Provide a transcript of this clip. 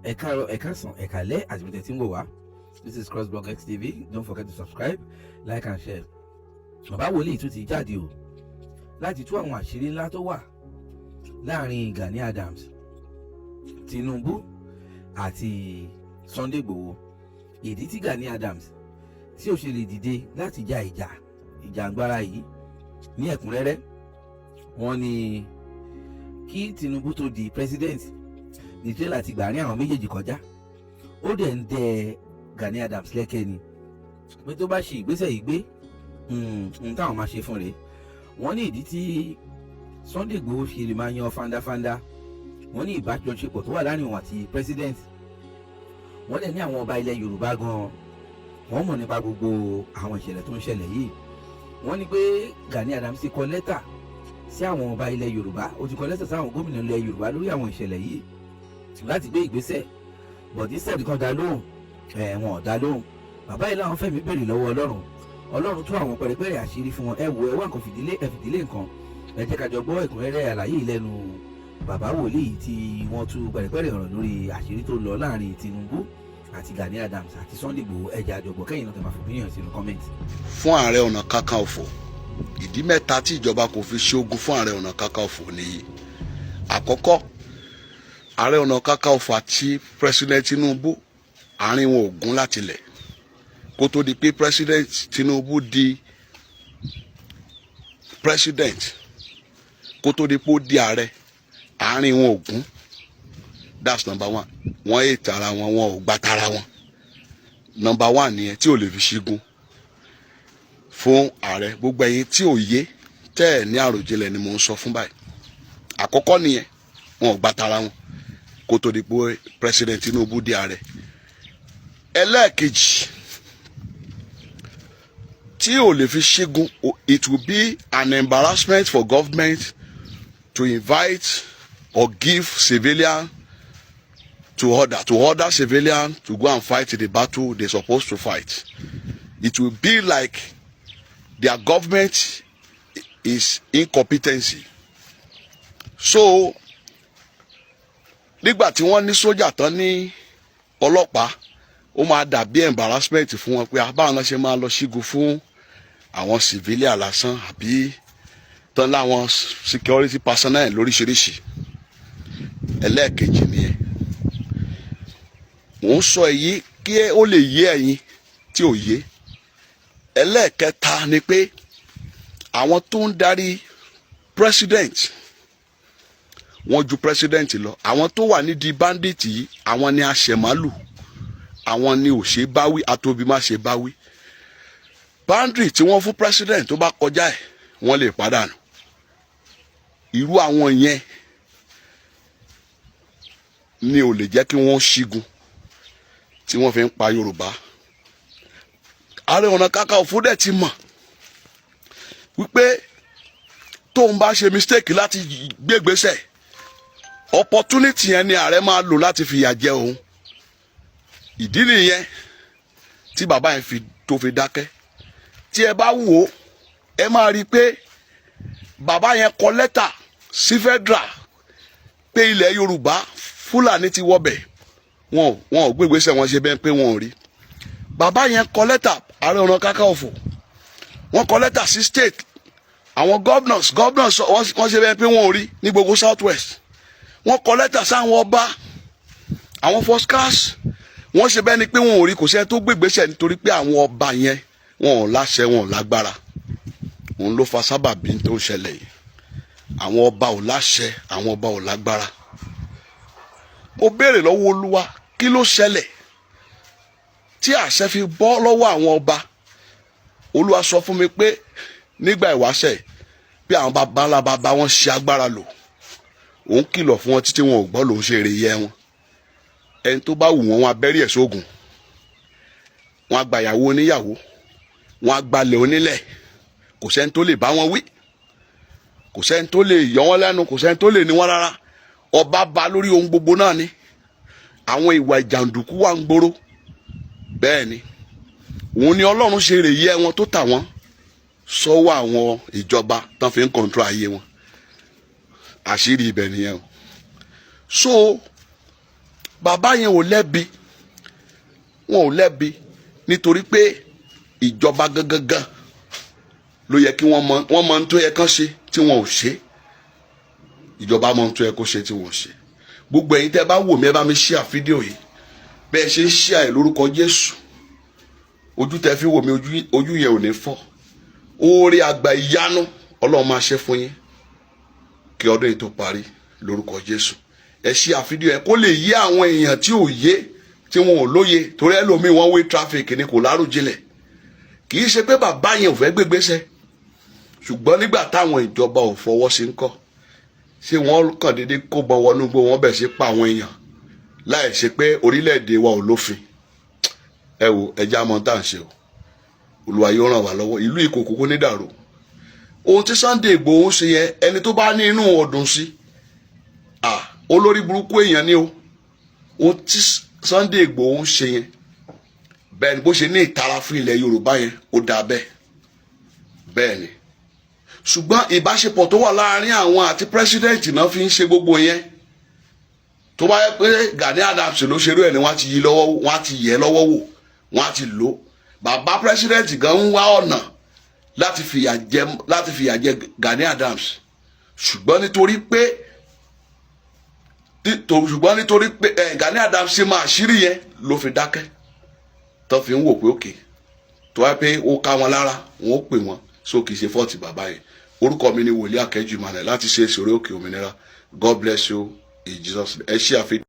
Ẹ káàárọ̀, ẹ káàsán, ẹ káalẹ́ àti bí tẹ́ ti ń wò wá. This is Crossblog XTV. Don't forget to subscribe, like and share. Bàbá wòlíì tún ti jáde o láti tú àwọn àṣírí ńlá tó wà láàrin Gani Adams, Tinubu àti Sunday Igboho. Ìdí tí Gani Adams tí ó ṣe lè dìde láti ja ìjà ìjàngbara yìí ní ẹ̀kúnrẹ́rẹ́. Wọ́n ní kí Tinubu tó di president ní tírélà ti gbà ní àwọn méjèèjì kọjá, ó dẹ̀ ń dẹ Gani Adams lẹ́kẹ́ ni pé tó bá ṣe ìgbésẹ̀ yìí gbé, ohun táwọn máa ṣe fún rèé. Wọ́n ní ìdí tí Sunday Igboho ṣe lè máa yan fandafanda, wọ́n ní ìbájọṣepọ̀ tó wà láàrin òun àti president. Wọ́n dẹ̀ ní àwọn ọba ilẹ̀ Yorùbá gan-an, wọ́n mọ̀ nípa gbogbo àwọn ìṣẹ̀lẹ̀ tó ń ṣẹlẹ̀ yìí. Wọ́n ní pé Gani Adams ti kọ lẹ́tà sí àwọn ọba ilẹ̀ Yorùbá, ó ti kọ lẹ́tà sáwọn gómìnà ilẹ̀ Yorùbá lórí àwọn ìṣẹ̀lẹ̀ yìí láti gbé ìgbésẹ̀, but instead kan dá lóhùn ẹ̀, wọn ò dá lóhùn. Bàbá yìí láwọn fẹ̀mí béèrè lọ́wọ́ Ọlọ́run, Ọlọ́run tú àwọn pẹ̀rẹ̀pẹ̀rẹ̀ àṣírí fún wọn. Ẹ wò, ẹ wá nǹkan fìdílé, ẹ fìdílé nǹkan. Ẹ jẹ́ ká jọ gbọ́ ẹ̀kúnrẹ́rẹ́ àlàyé yìí lẹ́nu bàbá wòlíì tí wọ́n tú pẹ̀rẹ̀pẹ̀rẹ̀ ọ̀rọ̀ lórí àṣírí tó lọ láàrin Tinubu àti Gani Adams àti Sunday Igboho. Ẹ jẹ́ a jọ gbọ́, kẹ́yìn náà tẹ́ máa fi opinion sínú comment. Fún Ààrẹ Ọ̀nà Kakanfò, ìdí mẹ́ta tí ìjọba kò fi ṣogun fún Ààrẹ Ọ̀nà Kakanfò nìyí. Àkọ́kọ́, Ààrẹ Ọ̀nà Kakanfò àti President Tinubu, àárín wọn ò gún láti lẹ̀ kó tó di pé President Tinubu di president, kó tó di pé ó di ààrẹ, àárín wọn ò gún. That's number one. Wọ́n ètò ara wọn, wọn ò gbà tara wọn. Number one nìyẹn tí ò lè fi ṣígun fún ààrẹ. Gbogbo ẹ̀yin tí ò yé, tẹ́ ẹ̀ ní àròjinlẹ̀ ni mò ń sọ fún báyìí. Àkọ́kọ́ nìyẹn, wọn ò gbà tara wọn kó tó di pé President Tinubu di ààrẹ. Ẹlẹ́ẹ̀kejì tí ò lè fi ṣígun, it will be an embarrassment for government to invite or give civilian to order civilian to go and fight the battle they supposed to fight. It will be like their government is incompetency. So nígbà tí wọ́n ní sójà tán, ní ọlọ́pàá, ó máa dàbí embarrassment fún wọn pé báwọn náà ṣe máa lọ ṣígun fún àwọn civilian lásán, àbí tán láwọn security personnel lóríṣiríṣi. Ẹlẹ́ẹ̀kejì nìyẹn. Mò ń sọ èyí kí ó lè yé ẹ̀yin tí ò yé. Ẹlẹ́ẹ̀kẹta ni pé àwọn tó ń darí president, wọ́n ju president lọ. Àwọn tó wà nídìí bandit yìí, àwọn ni àṣẹmálù, àwọn ni ò ṣe báwí, atóbi má ṣe báwí. Boundary tí wọ́n fún president, tó bá kọjá ẹ̀, wọ́n lè pàdánù. Irú àwọn yẹn ni ò lè jẹ́ kí wọ́n ṣígun tí wọ́n fi ń pa Yorùbá. Ààrẹ Ọ̀nà Kakanfò dẹ̀ ti mọ̀ wípé tóun bá ṣe mistake láti gbégbésẹ̀, opportunity yẹn ni ààrẹ máa lò láti fìyà jẹ òun. Ìdí nìyẹn tí bàbá yẹn fi tó fi dákẹ́. Tí ẹ bá wò ó, ẹ máa rí i pé bàbá yẹn kọ lẹ́tà sí federal pé ilẹ̀ Yorùbá, Fúlàní ti wọbẹ̀. Wọn ò gbégbésẹ̀, wọn ṣe bẹ́ẹ̀ pé wọn ò rí. Bàbá yẹn kọ lẹ́tà, Ààrẹ Ọ̀nà Kakanfò, wọ́n kọ lẹ́tà sí state, àwọn governors, wọ́n ṣe bẹ́ẹ̀ pé wọn ò rí ní gbogbo South West. Wọ́n kọ lẹ́tà sáwọn ọba, àwọn first class, wọ́n ṣe bẹ́ẹ̀ ni pé wọn ò rí. Kò sẹ́ni tó gbégbésẹ̀ nítorí pé àwọn ọba yẹn, wọn ò láṣẹ, wọn ò lágbára. Òun ló fa sábàbí tó ń ṣẹlẹ̀ yìí. Àwọn ọba ò láṣẹ, àwọn ọba ò lágbára. Mo béèrè lọ́wọ́ Olúwa, kí ló ṣẹlẹ̀ tí àṣẹ fi bọ́ lọ́wọ́ àwọn ọba? Olúwa sọ fún mi pé nígbà ìwáṣẹ̀, bí àwọn baba ńlá baba wọn ṣe agbára lò, òun kìlọ̀ fún wọn títí wọn ò gbọ́, lòun ṣe èrè yẹ wọn. Ẹni tó bá wù wọ́n, wọn abẹ́rí ẹ̀ sógun, wọn á gba ìyàwó oníyàwó, wọn á gbalẹ̀ onílẹ̀. Kò sẹ́ni tó lè bá wọn wí, kò sẹ́ni tó lè yọ wọ́n lẹ́nu, kò sẹ́ni tó lè ní wọ́n rárá. Ọba ba lórí ohun gbogbo náà ni. Àwọn ìwà ìjàǹdùkú wà ń gbòòrò. Bẹ́ẹ̀ ni òun ni Ọlọ́run ṣe rè yẹ wọn tó tà wọ́n sọ́wọ́ àwọn ìjọba tán fi ń control ayé wọn. Àṣírí ibẹ̀ nìyẹn o. So Bàbá yẹn ò lẹ́bi, wọn ò lẹ́bi, nítorí pé ìjọba gangan ló yẹ kí wọ́n mọ, wọ́n mọ ohun tó yẹ kán ṣe tí wọn ò ṣe. Ìjọba mọ ohun tó yẹ kó ṣe tí wọn ò ṣe. Gbogbo ẹ̀yin tẹ́ bá wò mí, ẹ bá mi share fídíò yìí. Bẹ́ẹ̀ ṣe ń share ẹ̀, lórúkọ Jésù, ojú tẹ́ fi wò mí, ojú yẹn ò ní fọ́. Oore àgbà ìyanu Ọlọ́run máa ṣe fún yín kí ọdún yìí tó parí, lórúkọ Jésù. Ẹ share fídíò ẹ kó lè yé àwọn èèyàn tí ò yé, tí wọn ò lóye, torí ẹlòmíì wọn wé traffic ni kò láròjinlẹ̀. Kì í ṣe pé bàbá yẹn ò fẹ́ gbégbésẹ̀, ṣùgbọ́n nígbà táwọn ìjọba ò fọwọ́ sí ńkọ́? Ṣé wọ́n kàn déédéé kó bọ wọnú gbó wọn bẹ̀ sí pa àwọn èèyàn láì ṣe pé orílẹ̀-èdè wa ò lófin? Ẹ wo, ẹja mọ tá à ń ṣe o. Olúwa yóò ràn wá lọ́wọ́. Ìlú ìkòkò kò ní dàrú. Ohun tí Sunday Igboho ń ṣe yẹn, ẹni tó bá ní inú ọdún sí, ah, olórí burúkú èèyàn ni o. Ohun tí Sunday Igboho ń ṣe yẹn, bẹ́ẹ̀ ni bó ṣe ní ìtara fún ilẹ̀ Yorùbá yẹn, ó dáa bẹ́ẹ̀. Bẹ́ẹ̀ ni, ṣùgbọ́n ìbáṣepọ̀ tó wà láàárín àwọn àti president náà fi ń ṣe gbogbo yẹn. Tó bá yẹ pé Gani Adams ló ṣerú ẹ̀ ni, wọ́n á ti yí lọ́wọ́, wọ́n á ti yẹ̀ lọ́wọ́ wò, wọ́n á ti lò. Bàbá president gan ń wá ọ̀nà láti fìyà jẹ Gani Adams, ṣùgbọ́n nítorí pé Gani Adams ṣe máa ṣírí yẹn ló fi dákẹ́, tó fi ń wò pé òkè tó wáyé pé ó ká wọn lára, wọn ó pè wọn. So kì í ṣe fault bàbá yẹn. Orúkọ mi ni Wòlíì Akẹ́jù Emmanuel láti ṣe ìṣòro òkè òmìnira. God bless you in Jesus. Ẹ ṣí àfihàn.